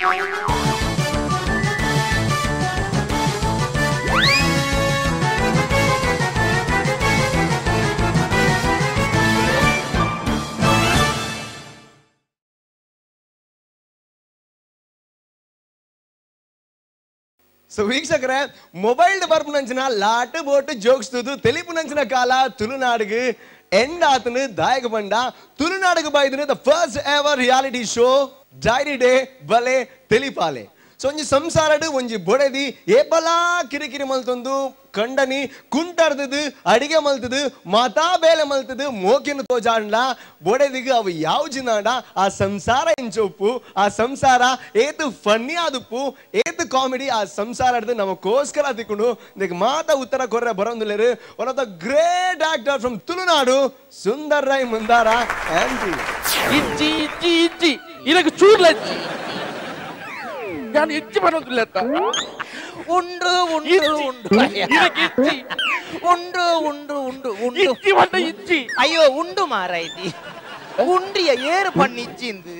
So ವೀಕ್ಷಕರೇ, mobile ಬರ್ಪುನಂಚಿನ lot boat jokes ತುದು ತೆಲಿಪುನಂಚಿನ ಕಾಲ ತುಳುನಾಡಿಗೆ ಎಂಡ್ ಆತನು ದಾಯಕ ಬಂಡ ತುಳುನಾಡಿಗೆ ಬಾಯ್ದನು the first ever reality show diary day ಬಲೆ ತೆಲಿಪಾಲೆ. ಸೊ ಒಂಜಿ ಸಂಸಾರಡು ಒಂಜಿ ಬೊಡೆದಿ ಏಪಲಾ ಕಿರಿಕಿರಿ ಮಲ್ತೊಂದು ಕಂಡನಿ ಕುಂಟರ್ದದು ಅಡಿಗೆ ಮಲ್ತದು ಮಾತಾ ಬೇಲೆ ಮಲ್ತದು ಮೋಕಿನ ತೋಜಾಂಡ್ಲ ಬೊಡೆದಿಗೆ ಅವು ಯಾವ ಜಿನಾಂಡ ಆ ಸಂಸಾರ ಇಂಚೊಪ್ಪು ಆ ಸಂಸಾರ ಏತು ಫನ್ನಿ ಆದುಪ್ಪು ಏತು ಕಾಮಿಡಿ ಆ ಸಂಸಾರ ನಮಗೋಸ್ಕರ ತಿಕ್ಕೊಂಡು ಇದಕ್ಕೆ ಮಾತಾ ಉತ್ತರ ಕೊರ್ರೆ ಬರೋಂದುಲೇರು one of the great actor from Tulunadu Sundar Rai Mundara aunty. ಇಜ್ಜಿ ಇಜ್ಜಿ ಇಜ್ಜಿ ಇದಕ್ಕೆ ಚೂರ್ಲಜ್ಜಿ ನಾನು ಇಜ್ಜಿ ಬರೋದಿಲ್ಲ. ಉಂಡು ಉಂಡು ಉಂಡು ಉಂಡು ಉಂಡು ಉಂಡು ಉಂಡು ಇಜ್ಜಿ ಬಂಡ ಇಜ್ಜಿ. ಅಯ್ಯೋ ಉಂಡು ಮಾರಾಯ್ತಿ ಉಂಡ್ರಿಯ ಏರು ಪಣ್ಣು ಇಜ್ಜಿಂದು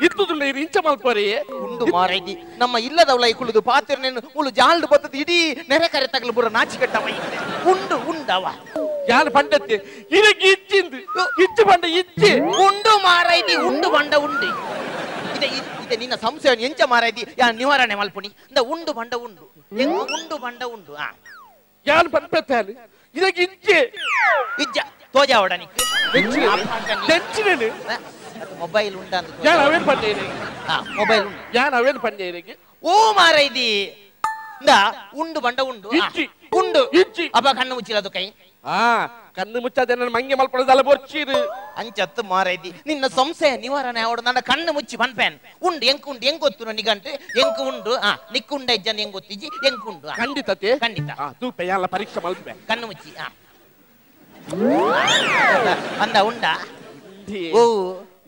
ಇತ್ತುದುಲ್ಲ ಇದು ಇಂಚ ಮಲ್ಪರಿ ಉಂಡು ಮಾರಾಯ್ತಿ. ನಮ್ಮ ಇಲ್ಲದವಳ ಕುಳಿದು ಪಾತ್ರೆ ಮುಳು ಜಾಲ್ಡು ಬತ್ತದ ಇಡೀ ನೆರೆ ಕರೆ ತಗಲು ಬುರ ನಾಚಿ ಕಟ್ಟವ ಉಂಡು ಉಂಡವ ಯಾರು ಪಂಡತ್ತೆ ಇದಕ್ಕೆ ಇಜ್ಜಿಂದು ಇಜ್ಜಿ ಬಂಡ ಇಜ್ಜಿ ಉಂಡು ಮಾರಾಯ್ತಿ ಉಂಡು ಬಂಡ ಉಂಡು ಇದೆ ನಿನ್ನ ಸಂಶಯ ಎಂಚ ಮಾರಾಯ್ತಿ ಯಾ ನಿವಾರಣೆ ಮಲ್ಪುಣಿ ಇಂದ ಉಂಡು ಬಂಡ ಉಂಡು ಉಂಡು ಬಂಡ ಉಂಡು. ಆ ಯಾರು ಪಂಪತ್ತಾನೆ ಇದಕ್ಕೆ ಇಜ್ಜೆ ಇಜ್ಜ ತೋಜಾವಡ ನಿಕ್ ಮೊಬೈಲ್ ಉಂಟ ಯಾರು ಅವೇನು ಪಂಡೇನೆ. ಮೊಬೈಲ್ ಉಂಟು ಯಾರು ಅವೇನು ಪಂಡೇನೆ. ಓ ಮಾರಾಯ್ತಿ ಇಂದ ಉಂಡು ಬಂಡ ಉಂಡು ಉಂಡು ಇಜ್ಜಿ ಅಪ್ಪ ಕಣ್ಣು ಮುಚ್ಚಿಲ್ಲ ಅದು ಕೈ. ಆ ಕಣ್ಣು ಮುಚ್ಚಾದ ಮಂಗೆ ಮಲ್ಪಡದಲ್ಲ ಬೊರ್ಚಿರು ಅಂಚತ್ತು ಮಾರೈತಿ ನಿನ್ನ ಸಂಶಯ ನಿವಾರಣೆ ಅವಡು ನನ್ನ ಕಣ್ಣು ಮುಚ್ಚಿ ಪನ್ಪೇನ್ ಉಂಡು ಎಂಕು ಉಂಡು ಹೆಂಗ್ ಗೊತ್ತು ನಿಗಂಟು ಎಂಕು ಉಂಡು. ಆ ನಿಕ್ಕುಂಡ ಇಜ್ಜನ್ ಹೆಂಗ್ ಗೊತ್ತಿಜ್ಜಿ ಎಂಕುಂಡು ಖಂಡಿತತೆ ಖಂಡಿತ ತೂಪೆ ಎಲ್ಲ ಪರೀಕ್ಷೆ ಮಲ್ಪೆ ಕಣ್ಣು ಮುಚ್ಚಿ. ಆ ಅಂದ ಉಂಡ ಓ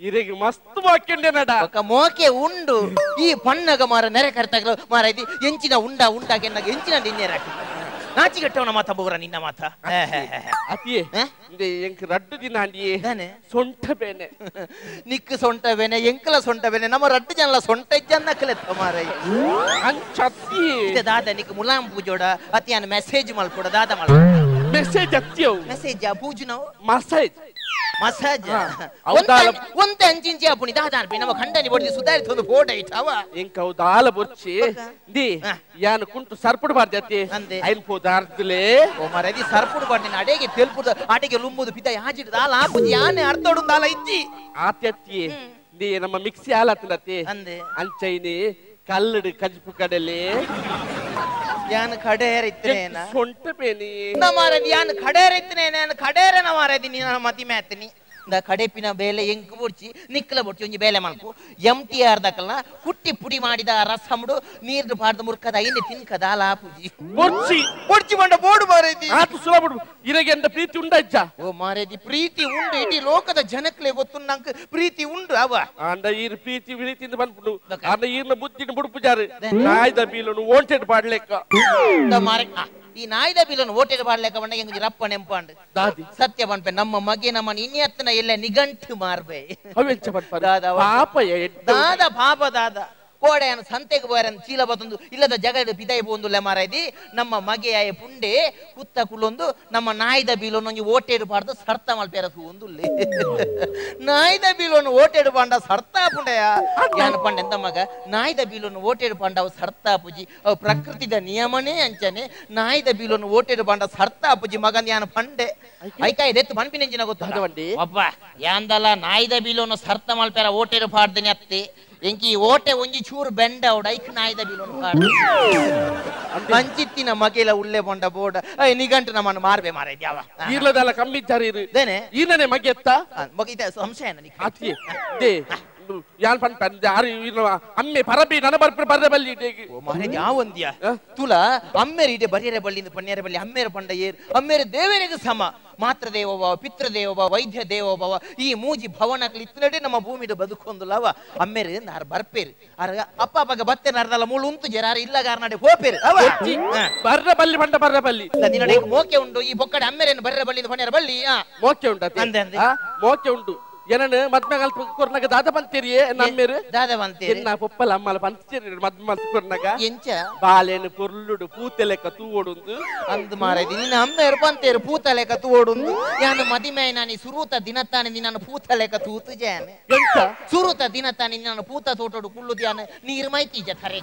ಇರೆಗೆ ಮಸ್ತ್ ಮೋಕೆ ನಡ ಮೋಕೆ ಉಂಡು ಈ ಪಣ್ಣಗ ಮಾರ ನೆರೆ ಕರ್ತಾಗಲು ಮಾರೈತಿ ಎಂಚಿನ ಉಂಡ ಉಂಡಾಗೆನ್ನಾಗ ಎಂಚಿನ ನಿನ್ನೆರ ನಾಚಿಗೆಟ್ಟವನ ಮಾತ ಬೋರ ನಿನ್ನ ಮಾತ ಅತಿಯೇ ಎಂಕ್ ರಡ್ಡು ದಿನ ಅಂಡಿಯೇ ಸೊಂಟ ಬೇನೆ ನಿಕ್ ಸೊಂಟ ಬೇನೆ ಎಂಕಲ ಸೊಂಟ ಬೇನೆ ನಮ್ಮ ರಡ್ಡು ಜನಲ ಸೊಂಟ ಇಜ್ಜನ್ನಕಲೆತ್ತ ಮಾರೈ ಅಂಚತ್ತಿ ದಾದ ನಿಕ್ ಮುಲಾಂ ಪೂಜೋಡ ಅತಿಯಾನ ಮೆಸೇಜ್ ಮಲ್ಪೋಡ ದಾದ ಮಲ್ಪ ಮೆಸೇಜ್ ಅತ್ತಿಯವು ಮೆಸೇಜ್ ಪೂಜುನವು ಮಸೇಜ್ ಮಸಾಜ್ ಒಂತೆ ಅಂಚಿಂಚಿ ಅಪುಣಿ ದಾದ ಅನ್ಪಿ ನಮ್ಮ ಖಂಡನಿ ಬೊಡ್ಡಿ ಸುಧಾರಿತ ಒಂದು ಫೋಟೋ ಇಟ್ಟವ ಎಂಕ ದಾಲ ಬೊರ್ಚಿ the ಯಾನು ಕುಂಟು ಸರ್ಪುಡು ಬಾರ್ದಿ ಅತ್ತಿ ಐನ್ ಪೋದಾರ್ದುಲೇ ಓ ಮಾರೈದಿ ಸರ್ಪುಡು ಬಾರ್ದಿ ಅಡೆಗೆ ತೆಲ್ಪುದ ಅಡೆಗೆ ಲುಂಬುದು ಪಿತ ಯಾಜಿಡು ದಾಲ ಆಪುಜಿ ಯಾನೆ ಅರ್ಥೋಡು ದಾಲ ಇಜ್ಜಿ ಆತಿ ಅತ್ತಿ the ನಮ್ಮ ಮಿಕ್ಸಿ ಆಲತ್ತಲತ್ತಿ ಅಂದೆ ಅಂಚೈನಿ ಕಲ್ಲಡು ಕಜ್ಪು ಕಡಲೆ ಯಾನ್ ಕಡೇರ ಇತ್ತನೇನ ಸೊಂಟ ಬೇನಿ ಮಾರದಿ ಯಾನ್ ಕಡೇರ ಇತ್ತನೇನ ಯಾನ್ ಕಡೇರನ ಮಾರದಿ ನೀನ ಮತಿ ಮೇತನಿ ಇಂದ ಕಡೆಪಿನ ಬೇಲೆ ಎಂಕ್ ಬೊಡ್ಚಿ ನಿಕ್ಕಲ ಬೊಡ್ಚಿ ಒಂಜಿ ಬೇಲೆ ಮಲ್ಪು M T R ದಕಲ್ನ ಕುಟ್ಟಿ ಪುಡಿ ಮಾಡಿದ ರಸముడు ನೀರು ಪಾಡ್ದ ಮುರ್ಕದ ಐನೆ ತಿನ್ಕದ ಆಪುಜಿ ಬೊಡ್ಚಿ ಬೊಡ್ಚಿ ಬಂಡ ಬೋಡು ಮಾರೈತಿ ಆತು ಸುಲಭ ಇರಗೆ ಎಂತ ಪ್ರೀತಿ ಉಂಡಜ್ಜ ಓ ಮಾರೈತಿ ಪ್ರೀತಿ ಉಂಡು ಇಡೀ ಲೋಕದ ಜನಕ್ಲೆ ಗೊತ್ತು ನಂಗೆ ಪ್ರೀತಿ ಉಂಡು ಅವ ಅಂದ ಈರ್ ಪ್ರೀತಿ ಪ್ರೀತಿಯಿಂದ ಬಂದ್ಬಿಡು ಅಂದ ಈರ್ನ ಬುದ್ಧಿನ ಬುಡುಪುಜಾರು ನಾಯ್ದ ಬೀಲನು ಓಂಟೆಡ್ ಪಾಡ್ಲೆಕ್ಕ ಮಾರೆ ಈ ನಾಯ್ದ ಬಿಲನ್ನು ಓಟೆಡ್ ಪಾಡ್ಲೆಕ್ಕ ಬಂಡ ಎಂಗ್ ರಪ್ಪ ನೆಂಪಾಂಡು ಸತ್ಯ ಪನ್ಪೆ ನಮ್ಮ ಮಗೆ ನಮ್ಮ ಇನ್ನೆತ್ತನ ಎಲ್ಲ ನಿಗಂಟು ಮಾರ್ಬೆ ಪಾಪ ದಾದ ಪಾಪ ದಾದ ಕೋಡೆಯನ್ನು ಸಂತೆಗೆ ಬೋರನ್ ಚೀಲ ಬತ್ತೊಂದು ಇಲ್ಲದ ಜಗದ ಪಿದಾಯಿ ಪೋಂದುಲ್ಲ ಮಾರಾಯ್ದಿ ನಮ್ಮ ಮಗೆಯಾಯ ಪುಂಡೆ ಕುತ್ತ ಕುಳ್ಳೊಂದು ನಮ್ಮ ನಾಯ್ದ ಬೀಲೊಂದು ಒಂಜಿ ಓಟೆಡು ಪಾಡ್ದು ಸರ್ತ ಮಲ್ಪೇರ ಒಂದುಲ್ಲೆ ನಾಯ್ದ ಬೀಲೊಂದು ಓಟೆಡು ಪಾಂಡ ಸರ್ತ ಪುಂಡೆಯ ಯಾನು ಪಂಡ ಎಂತ ಮಗ ನಾಯ್ದ ಬೀಲೊಂದು ಓಟೆಡು ಪಾಂಡ ಅವು ಸರ್ತ ಪೂಜಿ ಅವು ಪ್ರಕೃತಿದ ನಿಯಮನೇ ಅಂಚನೆ ನಾಯ್ದ ಬೀಲೊಂದು ಓಟೆಡು ಪಾಂಡ ಸರ್ತ ಪೂಜಿ ಮಗನ್ ಯಾನು ಪಂಡೆ ಐಕಾಯ್ದೆತ್ತು ಪನ್ಪಿನೆಂಚಿನ ಗೊತ್ತು ಅಬ್ಬ ಯಾಂದಲ ನಾಯ್ದ ಬೀಲೊಂದು ಸರ್ತ ಮಲ್ಪೇರ ಓಟೆಡು ಪಾಡ್ದನೆ ಅತ್ತೆ ಎಂಕಿ ಓಟೆ ಒಂಜಿ ಚೂರು ಬೆಂಡ ಅವಡ ಐಕ್ ನಾಯ್ದ ಬೀಲೊಂದು ಪಾಡ್ದು ಮಂಚಿತ್ತಿನ ಮಗೆಲ ಉಳ್ಳೆ ಬೊಂಡ ಬೋಡ ನಿಗಂಟು ನಮ್ಮನ್ನು ಮಾರ್ಬೆ ಮಾರೈತಿ ಅವ ಈರ್ಲದಲ್ಲ ಕಮ್ಮಿ ಇದ್ದಾರೆ ದೇನೆ ಈರ್ಲನೆ ಮಗೆ ಎತ್ತ ಮಗ ಇದ ಸಂಶಯ ನನಗೆ ಅತಿ they ಯಾನ್ ಪನ್ ಪನ್ ಯಾರು ಈರ್ಲ ಅಮ್ಮೆ ಪರಬಿ ನನ ಬರ್ಪೆ ಬರ್ರೆ ಬಲ್ಲಿ ಇಡೆಗೆ ಓ ಮಾರೈತಿ ಆ ಒಂದಿಯ ತುಲ ಅಮ್ಮೇರು ಇಡೆ ಬರಿಯರೆ ಬಳ್ಳಿ ಪನ್ನೇರೆ ಬಳ್ಳಿ ಅಮ್ಮೇರು ಪಂಡ ಏರ್ ಅಮ್ಮೇರು ದೇವರಿಗೆ ಸಮ ಮಾತೃದೇವೋಭವ ಪಿತೃದೇವೋಭವ ವೈದ್ಯ ದೇವೋಭವ ಈ ಮೂಜಿ ಭವನಗಳು ಇತ್ತನಡೆ ನಮ್ಮ ಭೂಮಿಡು ಬದುಕೊಂದುಲವ ಅಮ್ಮೇರು ನಾರು ಬರ್ಪೇರು ಅರ ಅಪ್ಪ ಅಪ್ಪಗ ಬತ್ತೆ ನಾರ್ದಲ್ಲ ಮೂಳು ಉಂತು ಜರಾರು ಇಲ್ಲ ಗಾರ್ನಾಡೆ ಹೋಪೇರು ಅವ ಬರ್ರ ಬಲ್ಲಿ ಪಂಡ ಬರ್ರ ಬಲ್ಲಿ ನಿನ್ನಡೆ ಮೋಕೆ ಉಂಟು ಈ ಬೊಕ್ಕಡೆ ಅಮ್ಮೇರೇನು ಬರ್ರ ಬಳ್ಳಿ ಪನ್ನೇರ ಬಳ್ಳಿ ಮೋಕೆ ಉಂಟು ಮೋಕೆ ಉಂಟು ಏನನ ಮದ್ಮೆ ಮಲ್ತ್ ಕೊರ್ನಗ ದಾದ ಪಂತೇರಿಯೇ ನಮ್ಮೇರು ದಾದ ಪಂತೇರಿ ಎನ್ನ ಪೊಪ್ಪಲ ಅಮ್ಮಲ ಪಂತೇರಿ ಮದ್ಮೆ ಮಲ್ತ್ ಕೊರ್ನಗ ಎಂಚ ಬಾಲೆನು ಪೊರ್ಲುಡು ಪೂತೆಲೆಕ ತೂವೊಡುಂದು ಅಂದ್ ಮಾರೈದಿ ನಿನ್ನ ಅಮ್ಮೇರು ಪಂತೇರು ಪೂತಲೆಕ ತೂವೊಡುಂದು ಯಾನು ಮದಿಮೆ ನಾನಿ ಸುರೂತ ದಿನತಾನೆ ನಿನ್ನನ್ನು ಪೂತಲೆಕ ತೂತು ಜಾನೆ ಎಂಚ ಸುರೂತ ದಿನತಾನೆ ನಿನ್ನನ್ನು ಪೂತ ತೋಟೋಡು ಕುಳ್ಳು ದ್ಯಾನ ನೀರು ಮೈತೀಜ ಥರೆ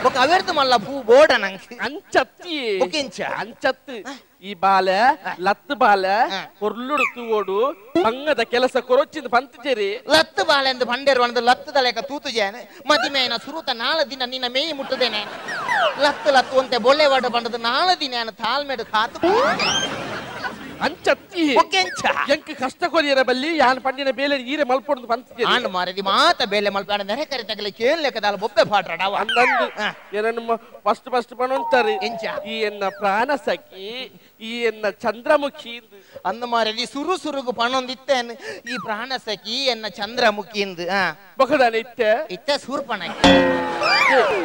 ಬೊಕ ಅವೆರ್ದು ಮಲ್ಲ ಪೂ ಬೋಡ ನಂಗೆ ಅಂಚತ್ತಿ ಬೊಕೆಂಚ ಅಂಚತ್ತು ಈ ಬಾಲೆ ಲತ್ತು ಬಾಲೆ ಪೊರ್ಲುಡು ತೂವೋಡು ಬಂಗದ ಕೆಲಸ ಕೊರೊಚ್ಚಿಂದ ಪಂತೇರಿ ಲತ್ತು ಬಾಲೆ ಎಂದು ಪಂಡೇರು ಒಂದು ಲತ್ತದ ಲೆಕ್ಕ ತೂತು ಜಾನೆ ಮದಿಮೇನ ಸುರೂತ ನಾಳೆ ದಿನ ನಿನ್ನ ಮೇಯಿ ಮುಟ್ಟದೇನೆ ಲತ್ತು ಲತ್ತು ಅಂತೆ ಬೊಳ್ಳೆವಾಡ ಬಂಡದು ನಾಳೆ ದಿನ ತಾಳ್ಮೆಡು ಕಾತು ಅಂಚತ್ತಿ ಎಂಕ್ ಕಷ್ಟ ಕೊರಿಯರ ಬಲ್ಲಿ ಯಾನ್ ಪಂಡಿನ ಬೇಲೆ ಈರೆ ಮಲ್ಪೊಡು ಪಂತೇರಿ ಆಂಡ್ ಮಾರದಿ ಮಾತ ಬೇಲೆ ಮಲ್ಪಾಡ ನೆರೆ ಕರೆ ತಗಲೆ ಕೇನ್ ಲೆಕ್ಕದಾಲ ಬೊಬ್ಬೆ ಪಾಟ್ರಾಡವ ಅಂದಂದು ಏನನ್ನು ಫಸ್ಟ್ ಫಸ್ಟ್ ಪಣೊಂತಾರೆ ಎಂಚ ಈ ಎನ್ನ ಪ್ರಾಣ ಸಖಿ ಈ ಎನ್ನ ಚಂದ್ರಮುಖಿ ಅಂದ ಮಾರದಿ ಸುರು ಸುರುಗು ಪಣೊಂದಿತ್ತೇನು ಈ ಪ್ರಾಣ ಸಖಿ ಎನ್ನ ಚಂದ್ರಮುಖಿ ಇಂದು ಬೊಕದಾನೆ ಇತ್ತೆ ಇತ್ತೆ ಸೂರ್ಪಣ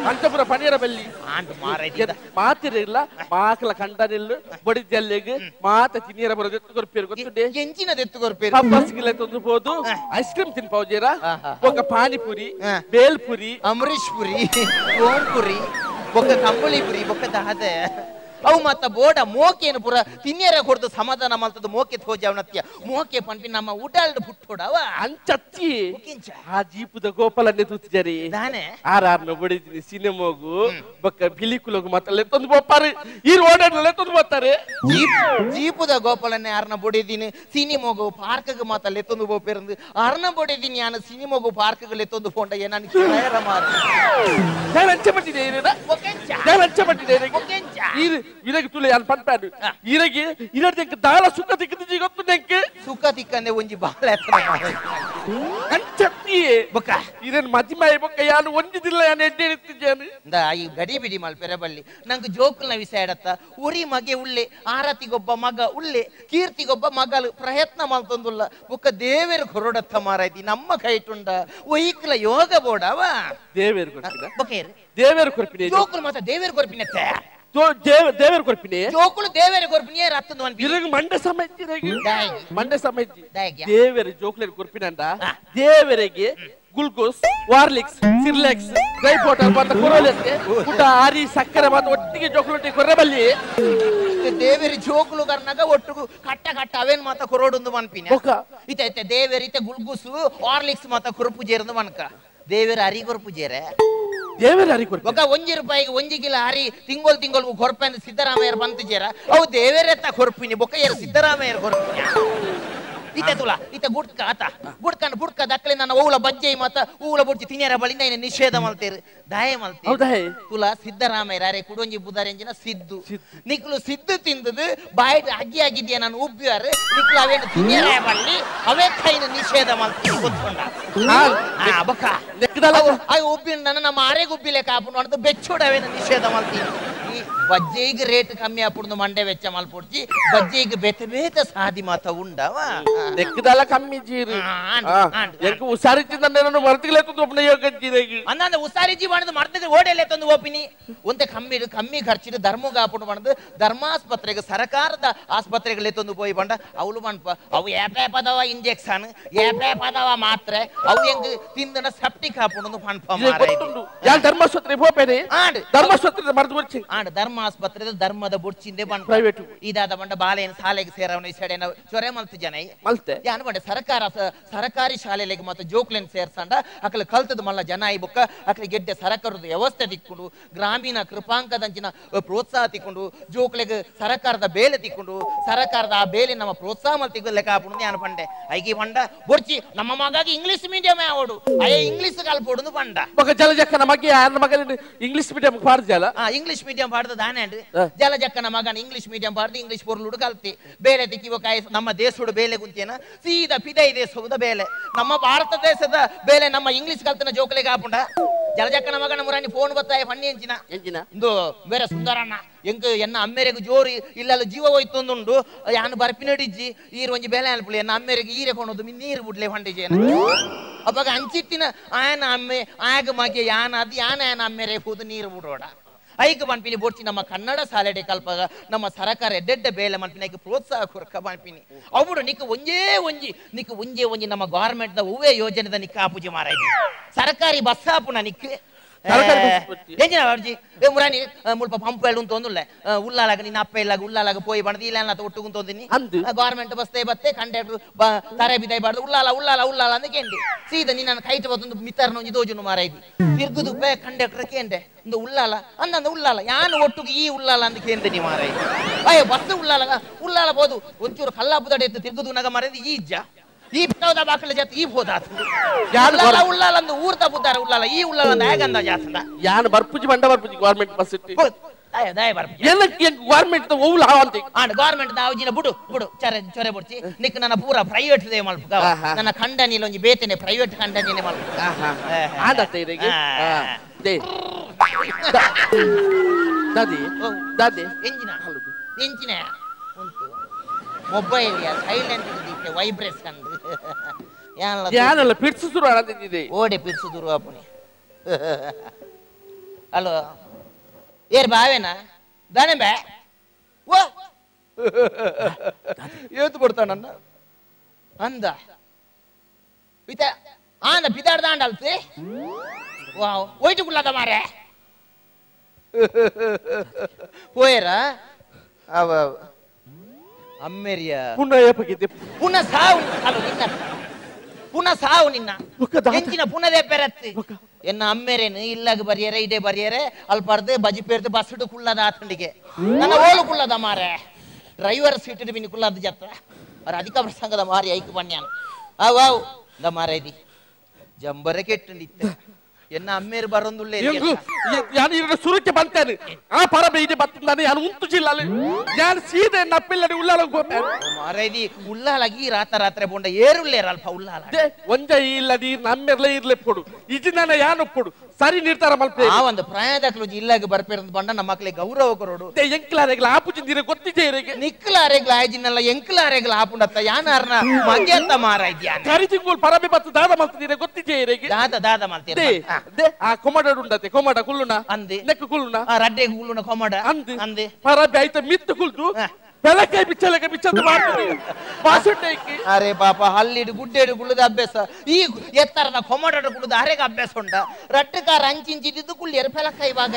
ಅಂತಪುರ ಪಣಿಯರ ಬಲ್ಲಿ ಆಂಡ್ ಮಾರದಿ ಮಾತಿರಿಲ್ಲ ಮಾಕಲ ಕಂಡನಿಲ್ಲು ಬಡಿ ಜಲ್ಲೆಗ್ ಮಾತ ತಿನಿಯರ ಬರೋದು ಎತ್ತು ಕೊರ್ಪೇರು ಗೊತ್ತುಂಡೆ ಎಂಚಿನದ ಎತ್ತು ಕೊರ್ಪೇರು ಹಬ್ಬಸ್ಗಿಲ್ಲ ತಂದು ಹೋದು ಐಸ್ ಕ್ರೀಮ್ ತಿನ್ಪೌಜೇರ ಬೊಕ ಪಾನಿಪುರಿ ಬೇಲ್ಪುರಿ ಅಮರೀಶ್ ಪುರಿ ಓಂಪುರಿ ಬೊಕ ಕಂಬಳಿ ಪುರಿ ಬೊಕ ದಾದ ಅವು ಮತ್ತ ಬೋಡ ಮೋಕೇನು ಪುರ ತಿನ್ಯರ ಕೊಡ್ದು ಸಮಾಧಾನ ಮಲ್ತದ ಮೋಕೆ ತೋಜವನತ್ಯ ಮೋಕೆ ಪನ್ಪಿ ನಮ್ಮ ಉಡಲ್ಡ್ ಪುಟ್ಟೋಡವ ಅಂಚತ್ತಿ ಆ ಜೀಪುದ ಗೋಪಾಲನ್ನೇ ತೂತಿಜರಿ ದಾನೆ ಆರ್ ಬಡಿದಿನಿ ಸಿನಿಮೋಗು ಬೊಕ್ಕ ಬಿಲಿಕುಲಗು ಮಾತ್ರ ತಂದು ಬೋಪಾರು ಈ ಓಡಾಡಲೆ ತಂದು ಬೋತಾರೆ ಜೀಪುದ ಗೋಪಾಲನ್ನೇ ಆರ್ನ ಬೊಡಿದಿನಿ ಸಿನಿಮೋಗು ಪಾರ್ಕ್ಗೆ ಮಾತಲ್ಲೇ ತಂದು ಬೋಪೇರಂದು ಅರ್ನ ಬೊಡಿದಿನಿ ಯಾನು ಸಿನಿಮೋಗು ಪಾರ್ಕ್ಗೆ ತಂದು ಪೋಂಡ ನಾನು ಕೇಳರ ಮಾರು ನಾನು ಅಂಚೆ ಪಟ್ಟಿದೆ ಇರಗೆ ತುಲೆ ಯಾನ್ ಪಂಪಾಡು ಇರಗೆ ಇರದಕ್ಕೆ ದಾಲ ಸುಖ ತಿಕ್ಕದಿ ಗೊತ್ತು ನೆಂಕೆ ಸುಖ ತಿಕ್ಕಂದೆ ಒಂಜಿ ಬಾಳೆ ಅಂಚತ್ತಿ ಬೊಕ್ಕ ಇರನ್ ಮದಿಮಾಯಿ ಬೊಕ್ಕ ಯಾನು ಒಂಜಿದಿಲ್ಲ ಯಾನ್ ಎಡ್ಡೆ ಇತ್ತಿದ್ದೇನೆ ಇಂದ ಈ ಗಡಿ ಬಿಡಿ ಮಲ್ಪೆರೆ ಬಲ್ಲಿ ನಂಗೆ ಜೋಕುಲ್ನ ವಿಷಯ ಎಡತ್ತ ಉರಿ ಮಗೆ ಉಳ್ಳೆ ಆರತಿಗೊಬ್ಬ ಮಗ ಉಳ್ಳೆ ಕೀರ್ತಿಗೊಬ್ಬ ಮಗಲು ಪ್ರಯತ್ನ ಮಲ್ತೊಂದುಲ್ಲ ಬೊಕ್ಕ ದೇವೇರು ಕೊರೊಡತ್ತ ಮಾರಾಯ್ತಿ ನಮ್ಮ ಕೈಟುಂಡ ಒಯ್ಕಲ ಯೋಗ ಬೋಡವ ದೇವೇರು ಕೊರ್ಪಿನ ಬೊಕ್ಕ ದೇವೇರು ಕೊರ್ಪಿನ ಜೋಕುಲ್ ಮಾತ್ರ ದೇವೇರು ಕೊರ್ಪಿನತ್ತೆ ದೇವೇರು ಕೊರ್ಪಿನಿ ಜೋಕುಲು ದೇವೇರು ಕೊರ್ಪಿನಿ ರತ್ತಂದು ಅನ್ಪಿ ಇರಗ ಮಂಡೆ ಸಮಯ್ತಿ ಮಂಡೆ ಸಮಯ್ತಿ ದೇವೇರು ಜೋಕುಲೇರು ಕೊರ್ಪಿನಂಡ ದೇವರಿಗೆ ಗ್ಲುಕೋಸ್ ವಾರ್ಲಿಕ್ಸ್ ಸಿರ್ಲೆಕ್ಸ್ ಡ್ರೈ ಪೌಡರ್ ಮಾತ್ರ ಕೊರೋಲೆತ್ತೆ ಊಟ ಆರಿ ಸಕ್ಕರೆ ಮಾತ್ರ ಒಟ್ಟಿಗೆ ಜೋಕುಲು ಕೊರ್ರಬಲ್ಲಿ ದೇವೇರಿ ಜೋಕುಲು ಕರ್ನಾಗ ಒಟ್ಟುಗು ಕಟ್ಟ ಕಟ್ಟ ಅವೇನ್ ಮಾತ್ರ ಕೊರೋಡುಂದು ಮನ್ಪಿನ ಇತ ಇತ್ತೆ ದೇವೇರಿ ಇತ್ತೆ ಗ್ಲುಕೋಸ್ ವಾರ್ಲಿಕ್ಸ್ ಮಾತ್ರ ಕೊರಪು ಜೇರಂದು ಮನ್ಕ ದೇವೇರು ಅರಿ ಕೊರಪು ಜೇರೆ ದೇವೇರು ಅರಿ ಕೊರ್ಪ ಒಕ್ಕ ಒಂಜಿ ರೂಪಾಯಿಗೆ ಒಂಜಿ ಕಿಲೋ ಅರಿ ತಿಂಗೋಲ್ ತಿಂಗೋಲ್ ಕೊರ್ಪೆ ಅಂದ್ರೆ ಸಿದ್ದರಾಮಯ್ಯರು ಬಂತಿಜೇರ ಅವು ದೇವೇರೆತ್ತ ಕೊರ್ಪಿನಿ ಬೊಕ್ಕ ಯಾರು ಸಿದ್ದರಾಮಯ್ಯರು ಕೊರ್ಪಿನಿ ಇತ್ತೆ ತುಲ ಇತ್ತೆ ಗುಡ್ಕ ಆತ ಗುಡ್ಕಂಡ್ ಬುಡ್ಕ ದಕ್ಕಲೆ ನನ್ನ ಓಲ ಬಜ್ಜೆ ಮಾತ ಊಲ ಬುಡ್ಚಿ ತಿನ್ಯರ ಬಳಿಂದ ಇನ್ನ ನಿಷೇಧ ಮಲ್ತೇರು ದಾಯ ಮಲ್ತೇರು ತುಲ ಸಿದ್ದರಾಮಯ್ಯರ ಅರೆ ಕುಡೊಂಜಿ ಬುದಾರೆಂಜಿನ ಸಿದ್ದು ನಿಕ್ಲು ಸಿದ್ದು ತಿಂದದು ಬಾಯಿ ಅಗ್ಗಿ ಆಗಿದ್ಯಾ ನಾನು ಉಬ್ಬಿಯಾರು ನಿಕ್ಲು ಅವೇನು ತಿನ್ಯರ ಬಳ್ಳಿ ಅವೇ ಕೈನ ನಿಷೇಧ ಮಲ್ತೀನಿ ಗೊತ್ತುಂಡ ಬೊಕ್ಕ ಉಬ್ಬಿನ ನನ್ನ ನಮ್ಮ ಆರೆಗೆ ಉಬ್ಬಿಲೆ ಕಾಪುಂಡು ಅಂತ ಬೆಚ್ಚೋಡು ಅವೇನು ನಿಷೇಧ ಮಲ್ತೀನಿ ಈ ಬಜ್ಜೆಗೆ ರೇಟ್ ಕಮ್ಮಿ ಆಪುಂಡು ಮಂಡೆ ವೆಚ್ಚ ಮಲ್ಪೊಡ್ಚಿ ಬಜ್ಜೆಗೆ ಬೇತೆ ಬೇತೆ ಸಾದಿ ಮಾತ ಉಂಡವ ನೆಕ್ಕದಲ್ಲ ಕಮ್ಮಿ ಜೀರು ಎಂಕ್ ಉಸಾರಿಚಿಂದ ನಾನು ಮರ್ತಿಗಲೇ ತಂದು ಒಬ್ಬನ ಯೋಗ ಜೀರಿಗೆ ಅಂದಂದ ಉಸಾರಿಜಿ ಮಾಡದು ಮರ್ತಿಗೆ ಓಡೆಲೆ ತಂದು ಓಪಿನಿ ಒಂತೆ ಕಮ್ಮಿ ಕಮ್ಮಿ ಖರ್ಚಿಡು ಧರ್ಮಗ ಆಪುಂಡು ಮಾಡದು ಧರ್ಮಾಸ್ಪತ್ರೆಗೆ ಸರ್ಕಾರದ ಆಸ್ಪತ್ರೆಗಳೇ ತಂದು ಪೋಯಿ ಬಂಡ ಅವಳು ಮನ್ಪ ಅವು ಏಪೇ ಪದವ ಇಂಜೆಕ್ಷನ್ ಏಪೇ ಪದವ ಮಾತ್ರೆ ಅವು ಹೆಂಗ್ ತಿಂದನ ಸೆಪ್ಟಿಕ್ ಆಪುಂಡು ಪನ್ಪ ಯಾರು ಧರ್ಮಾಸ್ಪತ್ರೆ ಪೋಪೇನೆ ಧರ್ಮಾಸ್ಪತ್ರೆ ಮರ್ದು ಬುಡ್ಚಿ ಆಂಡ್ ಧರ್ಮಾಸ್ಪತ್ರೆ ಧರ್ಮದ ಬುಡ್ಚಿಂದೆ ಬಂಡ ಪ್ರೈವೇಟ್ ಇದಾದ ಬಂಡ ಬಾಲೆಯನ್ನು ಶಾಲೆಗೆ ಸೇರವನ ಸೆಡೆನ ಚೊರೆ ಮಲ್ತು ಜನ ಮಲ್ತೆ ಯಾನು ಬಂಡೆ ಸರ್ಕಾರ ಸರ್ಕಾರಿ ಶಾಲೆಗೆ ಮತ್ತು ಜೋಕ್ಲೆನ್ ಸೇರ್ಸಂಡ ಅಕಲ ಕಲ್ತದ ಮಲ್ಲ ಜನ ಈ ಬೊಕ್ಕ ಅಕಲ ಗೆಡ್ಡೆ ಸರ್ಕಾರದ ವ್ಯವಸ್ಥೆ ತಿಕ್ಕೊಂಡು ಗ್ರಾಮೀಣ ಕೃಪಾಂಕದಂಚಿನ ಪ್ರೋತ್ಸಾಹ ತಿಕ್ಕೊಂಡು ಜೋಕ್ಲೆಗೆ ಸರ್ಕಾರದ ಬೇಲೆ ತಿಕ್ಕೊಂಡು ಸರ್ಕಾರದ ಆ ಬೇಲೆ ನಮ್ಮ ಪ್ರೋತ್ಸಾಹ ಮಲ್ತಿಗ್ ಲೆಕ್ಕ ಹಾಪುಂಡು ಯಾನು ಬಂಡೆ ಐಕಿ ಬಂಡ ಬೊರ್ಚಿ ನಮ್ಮ ಮಗಾಗಿ ಇಂಗ್ಲಿಷ್ ಮೀಡಿಯಂ ಆವಡು ಅಯ್ಯ ಇಂಗ್ಲಿಷ್ ಕಲ್ಪೊಡುಂದು ಬಂಡ ಬೊಕ್ಕ ಜಲಜಕ್ಕನ ಮಗಿ ಯಾರ ಮಗನ ಇಂಗ್ಲಿಷ್ ಮೀಡಿಯಂ ಪಾಡ್ಜಲ ಇಂಗ್ಲಿಷ್ ಮೀಡಿಯಂ ಪಾಡ್ದ ದಾನೆ ಜಲಜಕ್ಕನ ಮಗನ ಇಂಗ್ಲಿಷ್ ಮೀಡಿಯಂ ಪಾಡ್ದು ಇಂಗ್ಲಿಷ್ ಪೊರ್ಲುಡು ಕಲ್ತಿ ಬೇಲೆ ತಿಕ್ಕಿ ನಮ್ಮ ದೇಶಡು ಬೇಲೆ ಗುಂತೇನ ಸೀದಾ ಪಿದೈ ದೇಶದ ಬೇಲೆ ನಮ್ಮ ಭಾರತ ದೇಶದ ಬೇಲೆ ನಮ್ಮ ಇಂಗ್ಲಿಷ್ ಕಲ್ತನ ಜೋಕಲಿಗೆ ಆಪುಂಡ ಜಲಜಕ್ಕನ ಮಗನ ಮುರಾನಿ ಫೋನ್ ಬತ್ತಾಯ ಫಣ್ಣಿ ಎಂಚಿನ ಎಂಚಿನ ಇಂದು ಬೇರೆ ಸುಂದರಣ್ಣ ಎಂಕ್ ಎನ್ನ ಅಮ್ಮೆರೆಗ್ ಜೋರಿ ಇಲ್ಲಲ್ಲ ಜೀವ ಹೋಯ್ತೊಂದುಂಡು ಯಾನು ಬರ್ಪಿನಡಿಜ್ಜಿ ಈರು ಒಂಜಿ ಬೇಲೆ ಅನ್ಪುಳಿ ಎನ್ನ ಅಮ್ಮೆರೆಗ್ ಈರೆ ಕೊಣದು ನೀರು ಬುಡ್ಲೆ ಫಂಡಿಜೇನ ಅವಾಗ ಅಂಚಿತ್ತಿನ ಆಯನ ಅಮ್ಮೆ ಆಗ ಮಗೆ ಯಾನ ಅದು ಯಾನ ಆಯನ ಅಮ್ಮೆರೆ ಕೂದು ನೀರು ಬಿಡೋಡ ಐಕ್ ಪನ್ಪಿನಿ ಬೋಡ್ಚಿ ನಮ್ಮ ಕನ್ನಡ ಸಾಲೆಡೆ ಕಲ್ಪಗ ನಮ್ಮ ಸರಕಾರ ಎಡ್ಡೆಡ್ಡೆ ಬೇಲೆ ಮಲ್ಪಿನ ಐಕ್ ಪ್ರೋತ್ಸಾಹ ಕೊರ್ಕ ಪನ್ಪಿನಿ ಅವ್ರು ನಿಕ್ ಒಂಜೇ ಒಂಜಿ ನಿಕ್ ಒಂಜೇ ಒಂಜಿ ನಮ್ಮ ಗವರ್ಮೆಂಟ್ ದ ಹೂವೇ ಯೋಜನೆದ ನಿಕ್ ಆಪುಜಿ ಮಾರಾಯ್ತಿ ಸರ್ಕಾರಿ ಬಸ್ ಆಪುನ ನಿಕ್ ಮುರಾನಿ ಮುಲ್ಪ ಪಂಪ್ ಎಲ್ಲ ಉಂತೊಂದುಲ್ಲ ಉಲ್ಲಾಲಾಗ ನಿನ್ನ ಅಪ್ಪ ಇಲ್ಲಾಗ ಉಲ್ಲಾಲಾಗ ಪೋಯಿ ಬಣದಿ ಇಲ್ಲ ಒಟ್ಟು ಕುಂತೊಂದಿನಿ ಗವರ್ಮೆಂಟ್ ಬಸ್ತೆ ಬತ್ತೆ ಕಂಡಕ್ಟರ್ ತರೆ ಬಿದಾಯಿ ಬಾರ್ದು ಉಲ್ಲಾಲ ಉಲ್ಲಾಲ ಉಲ್ಲಾಲ ಅಂದ ಕೇಂಡೆ ಸೀದಾ ನಿನ್ನ ಕೈಟ ಬತ್ತೊಂದು ಮಿತ್ತರ್ನ ಒಂಜಿ ದೋಜುನು ಮಾರಾಯ್ತಿ ತಿರ್ಗುದು ಕಂಡಕ್ಟರ್ ಕೇಂಡೆ ಒಂದು ಉಲ್ಲಾಲ ಅಂದಂದ ಉಲ್ಲಾಲ ಯಾನು ಒಟ್ಟುಗೆ ಈ ಉಲ್ಲಾಲ ಅಂದ ಕೇಂದೆ ನೀ ಮಾರಾಯ್ತಿ ಅಯ್ಯೋ ಬಸ್ ಉಲ್ಲಾಲ ಉಲ್ಲಾಲ ಬೋದು ಒಂಚೂರು ಕಲ್ಲಾಪುದಡೆ ಎತ್ತು ತಿರ್ಗುದು ನಗ ಮಾರಾಯ್ತಿ ಈ ಇಜ್ಜ ಈ ಪಿತಾವದ ಬಾಕಲ ಜಾತಿ ಈ ಹೋದಾತು ಉಲ್ಲಾಲ ಉಲ್ಲಾಲ ಅಂದು ಊರ್ದ ಬುದ್ದಾರ ಉಲ್ಲಾಲ ಈ ಉಲ್ಲಾಲ ಅಂದ ಹೇಗಂದ ಜಾತಂದ ಯಾನ್ ಬರ್ಪುಜಿ ಬಂಡ ಬರ್ಪುಜಿ ಗವರ್ಮೆಂಟ್ ಬಸ್ ಇಟ್ಟಿ ದಯ ದಯ ಬರ್ಪುಜಿ ಏನಕ್ಕೆ government the ಓವುಲ ಹಾವಂತಿ and government the ಆವಜಿನ ಬುಡು ಬುಡು ಚರೆ ಚೊರೆ ಬುಡ್ಚಿ ನಿಕ್ ನನ್ನ ಪೂರ ಪ್ರೈವೇಟ್ they ಮಲ್ಪುಗ ನನ್ನ ಖಂಡನಿಲ ಒಂಜಿ ಬೇತನೆ ಪ್ರೈವೇಟ್ ಖಂಡನಿನೆ ಮಲ್ಪುಗ ಆದತ್ತೆ ಇದಕ್ಕೆ they ದಾದಿ ದಾದಿ ಎಂಜಿನ ಎಂಜಿನ ಉಂಟು ಮೊಬೈಲ್ ಯಾ ಸೈಲೆಂಟ್ ದೀಪೆ ವೈಬ್ರೇಷನ್ ಯಾನಲ್ಲ ಪಿಡ್ಸು ಶುರು ಆಡಂತಿದೆ ಓಡೆ ಪಿಡ್ಸು ಶುರು ಆಪುನಿ ಹಲೋ ಏರ್ ಬಾವೇನಾ ದಾನೆ ಬೇ ಓ ಏತು ಕೊಡ್ತಾನನ್ನ ಅಂದ ಪಿತ ಆಂದ ಪಿತಾಡ್ದ ಅಂಡಲ್ತಿ ವಾವ್ ಒಯ್ಟು ಕುಳ್ಳದ ಮಾರೆ ಪೋಯರಾ ಅವ ಅಮ್ಮೆರಿಯ ಪುನಃ ಏಪಗಿದೆ ಪುನಃ ಸಾವು ಅಲ್ಲ ನಿನ್ನ ಪುನಃ ಸಾವು ನಿನ್ನ ಎಂಚಿನ ಪುನದೇ ಪೆರತ್ತಿ ಎನ್ನ ಅಮ್ಮೆರೇನು ಇಲ್ಲಾಗ ಬರಿಯರೆ ಇದೇ ಬರಿಯರೆ ಅಲ್ಪರ್ದು ಬಜಿ ಪೇರ್ದು ಬಸ್ಸುಡು ಕುಳ್ಳದ ಆತಂಡಿಗೆ ನನ್ನ ಓಲು ಕುಳ್ಳದ ಮಾರೆ ಡ್ರೈವರ್ ಸೀಟ್ ಬಿನ್ನಿ ಕುಳ್ಳದ ಜತ್ರ ಅವ್ರ ಅಧಿಕ ಪ್ರಸಂಗದ ಮಾರಿ ಐಕು ಬನ್ಯಾನು ಅವ್ ಅವ್ the ಮಾರೆ the ಜಂಬರೆ ಕೆಟ್ಟುಂಡಿತ್ತೆ ಎನ್ನ ಅಮ್ಮೇರು ಬರೊಂದುಳ್ಳೆ ಯಾನು ಇರ ಸುರಕ್ಕೆ ಬಂತೇನೆ ಆ ಪರಬೆ ಇದೆ ಬತ್ತಿದ್ದಾನೆ ಯಾನು ಉಂಟು ಜಿಲ್ಲಾಲೆ ಯಾನು ಸೀದೆ ನಪ್ಪಿಲ್ಲಡಿ ಉಲ್ಲಾಲಗ್ ಹೋಗ್ತೇನೆ ಮಾರೈದಿ ಉಲ್ಲಾಲಗಿ ರಾತ ರಾತ್ರಿ ಬೋಂಡ ಏರುಳ್ಳೇರ ಅಲ್ಪ ಉಲ್ಲಾಲ ಒಂಜ ಇಲ್ಲದಿ ನಮ್ಮೆರ್ಲ ಇರ್ಲೆ ಪೊಡು ಇಜಿ ನನ್ನ ಯಾನು ಪೊಡು ಸರಿ ನಿರ್ಧಾರ ಮಲ್ಪೆ ಆ ಒಂದು ಪ್ರಾಯದಕ್ಲು ಇಲ್ಲಾಗ ಬರ್ಪೇರಂತ ಬಂಡ ನಮ್ಮ ಮಕ್ಕಳಿಗೆ ಗೌರವ ಕೊರೋಡು ಎಂಕ್ಲಾರೆಗ್ಲ ಆಪುಜಿಂದಿರ ಗೊತ್ತಿದೆ ಇರಗೆ ನಿಕ್ಲಾರೆಗ್ಲ ಆಯ್ಜಿನಲ್ಲ ಎಂಕ್ಲಾರೆಗ್ಲ ಆಪುಂಡತ್ತ ಯಾನಾರ್ನ ಮಗೆತ್ತ ಮಾರಾಯ್ದ್ಯಾ ಕರಿ ತಿಂಗಳು ಪರಬೆ ಬತ್ತು ದಾದ ಮಲ್ತಿದ್ದೀರ ಗೊತ್ತಿದೆ ಇರಗೆ ದಾದ ದಾದ ಮಲ್ತೀರ they ಆ ಕೊಮಡ ಉಂಡತೆ ಕೊಮಡ ಕುಲ್ಲುನ ಅಂದೆ ನೆಕ್ಕು ಕುಲ್ಲುನ ಆ ರಡ್ಡೆ ಕುಲ್ಲುನ ಕೊಮಡ ಅಂದೆ ಅಂದೆ ಪರಬೆ ಆಯ್ತ ಮಿತ್ತು ಕುಲ್ದು ಬೆಳಕೈ ಬಿಚ್ಚಲಕ ಬಿಚ್ಚದು ಮಾಡ್ತಾರೆ ಬಾಸುಂಡೈಕಿ ಅರೆ ಪಾಪ ಹಲ್ಲಿಡು ಗುಡ್ಡೇಡು ಕುಳ್ಳುದ ಅಭ್ಯಾಸ ಈ ಎತ್ತರನ ಕೊಮಡ ಕುಳ್ಳುದ ಅರೆಗೆ ಅಭ್ಯಾಸ ಉಂಡ ರಟ್ಟಕಾರ ಅಂಚಿಂಚಿದ್ದು ಕುಳ್ಳಿಯರು ಬೆಳಕೈ ಬಾಗ